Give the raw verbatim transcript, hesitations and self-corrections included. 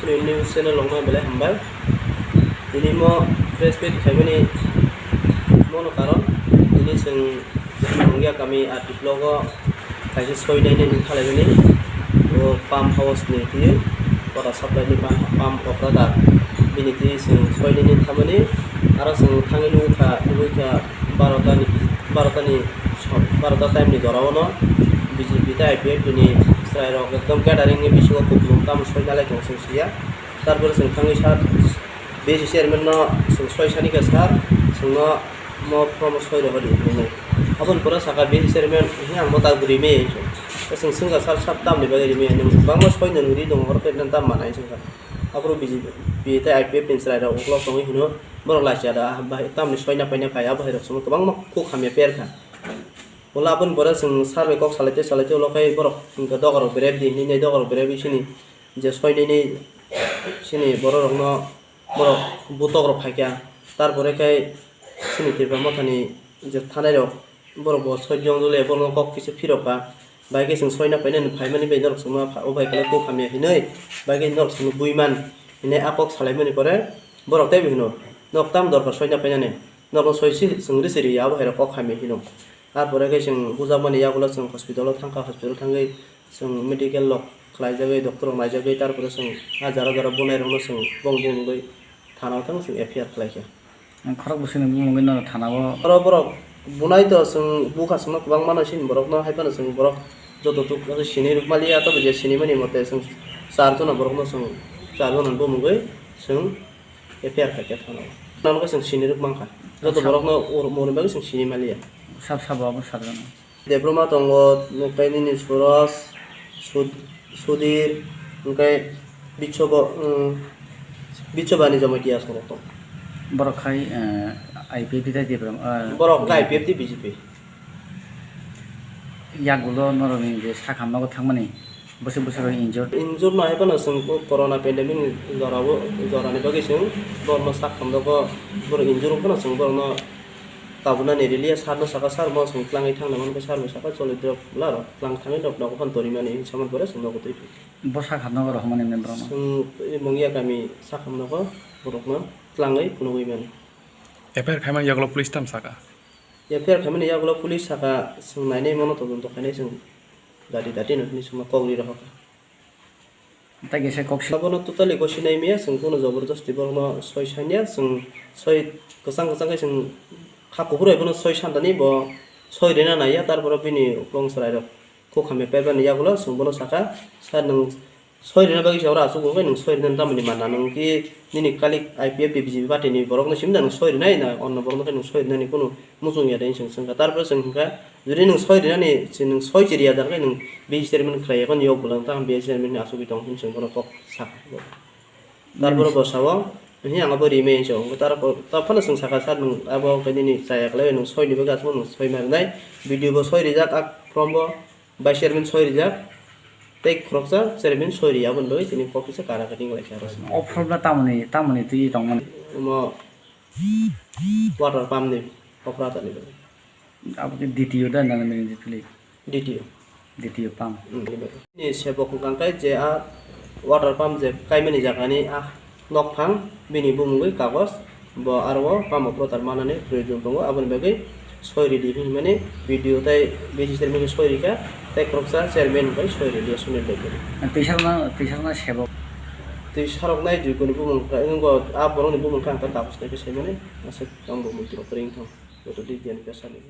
News channel rokno belai hambai. Tini mo press meet khaimani mono karon tini chwng Mungia kami R T block o kaisa soi nainani thalaimani o pump house ni twi water supply ni pump, pump operator bini twi chwng soi nainani thamani aro chwng thangwi nugwi kha, nugwi kha barota ni, barota ni som-, barota time ni jora o no B J P tei I P F T ni chwrai rok ekdom gathering ni bisingo kupulung tamo soi nalai tong chwng siya. Tarpore chwng thangwi sir, B C chairman no chwng soi sani khe sir, chwngno mo form soi rohor di hinwi. Aboni pore saka B C chairman, "He ang bo tak rimwi," hinwi. Chwng swngkha, "Sir, sir, tamni bagwi rimwi?" Hinwi, "Bangma soi nang ri dong, hor khe nang tam manai," hinwi swngkha. Aphuru B J P tei I P F ni chwrai rok uklok tongwi hino, "Borok lachi ada, bahai tamni soi na paina phai, abo hai rok chwngno kwbangma khuk hamya per kha." Ulo aboni pore chwng sir bai kok salai tei salai tei ulo khe borok hwnkhe doga rok berep di hinwi, doga rok berep di sini je soi nini sini borok rokno borok butok rok phaikha, tarpore khe sini Tipra Mothani je thanai rok borok bo soi jong jole borokno kok kisa phirok kha, bai khe chwng soi na painani phaimani bai norok chwngma pha-, o bai khe kok hamya hinwi bai khe norok chwngno bui man hinwi a kok salaimani pore borok teibo hino, "Nok tam dorkar soi na painani, norokno soi si chwng risi ri ya," abo hai rok kok hamya hino. Tarpore khe chwng bujakmani yagulo chwng hospital o thangkha, hospital thangwi chwng medical rok khlaijagwi, doctor rok naijagwi, tarpore chwng a jara jara bunai rokno chwng bong bong wngwi thana o thang chwng F I R khlaikha. Ang khorok bwswkni bumungwi nono thana o. Oro borok bunai to chwng bukha chwngno kwbangma no sini borokno, hai phano chwng borok joto tuk sini rwkmaliya, tobo je sinimani mote chwng char jona borokno chwng char jona bumungwi chwng F I R khaikhe thana o. Nang khe chwng sini rwk mankha. Joto Sab- borokno ur-, murui bagwi chwng sini maliya. Sab sabo abo sajagano. Debbarma tongo, nwng tei nini Suros, Sud-, Sudir, hwnkhe Bichobo, um, Bichobani Jamatia aswk rok tongo. Borok khai, eh, I P F T tei Debbarma, eh, Borok khai I P F T B J P. Yagulo norokni je sakhamnogo thangmani bwswk bwswk rok injured. Injured no hai phano chwng bo corona pandemic ni jora o, jorani bagwi chwng borokno sakhamnogo, borok injured wngphano chwng borokno kabunani rwliya, sir no saka, "Sir, mo chwng twlangwi thangna mankha," sir bo saka, "Choli drop la rw, twlang thangwi rok nogo phano torimani," hinwi samani pore chwng nogo twi phi. Bo sakhamnogo rohormani hwnwi borokno? Chwng Mungia kami sakhamnogo borokno twlangwi phunugwi mani. F I R khaimani yagulo police tam saka? F I R khaimani yagulo police saka, chwng nainai mano todonto khainai chwng dati dati no hinwi chwngno kok ri rohorkha. Tei kisa kok si- Abono totally gosi nai maya, chwng bono jobor josti borokno soi sanya, chwng soi kwchang kwchang khe chwng kha kuphur bai bono soi sandani bo soi rina naiya, tarpore bini uklong chwrai rok kok hamya paibani yagulo chwng bono saka, "Sir, nwng soi rina bagwi se oro aswk wngkhe nwng soi rinani tamoni manna, nwng ki nini kalik I P F T B J P party ni borokno simi da nwng soi rinai na onno borokno khe nwng soi rinani kunu muchung ya de," hinwi chwng swngkha. Tarpore chwng hwnkha, "Jodi nwng soi rinani, se nwng soi chiriya jar khe nwng B C chairman khlai ya, khe nwng yok bwlang tang B C chairman ni asugwi tong," hinwi chwng bono kok sakha. Tarpore bo sao, "Hi ang abo rimai," hinwi chwng. Tarpor, ta phano chwng sakha, "Sir, nwng abo khe nini chaya khlai, nwng soi ni bagwi aswk nwng soi ma rinai, B D O bo soi rijak, a form bo." Vice chairman soi rijak, tei khoroksa chairman soi ri, aboni bagwi tini kok kisa kara kati wng lai kha. O problem tamoni, tamoni twi tongmani? Omo water pump ni operator ni bagwi. Abo khe D T O da na municipality? D T O. D T O pump. Hmm, ni bagwi. Ni sebok hwnkha khe je a water pump je kaimani jaga ni a nokphang bini bumungwi kagoj, bo aro o pump operator manani proyojon tongo, aboni bagwi soi ridi hinmani B D O tei B C chairman khe soi rikha, tei khoroksa chairman bai soi ridi Sunil Debbarma. Twisarokno, twisarokno sebok. Twisaroknai Joyko ni bumung khe, wngbo a borok ni bumung khe ang ta kagoj nai khe saimani, aswk ang bo muitu rok kwrwi wngthang, joto D P N pressure ni.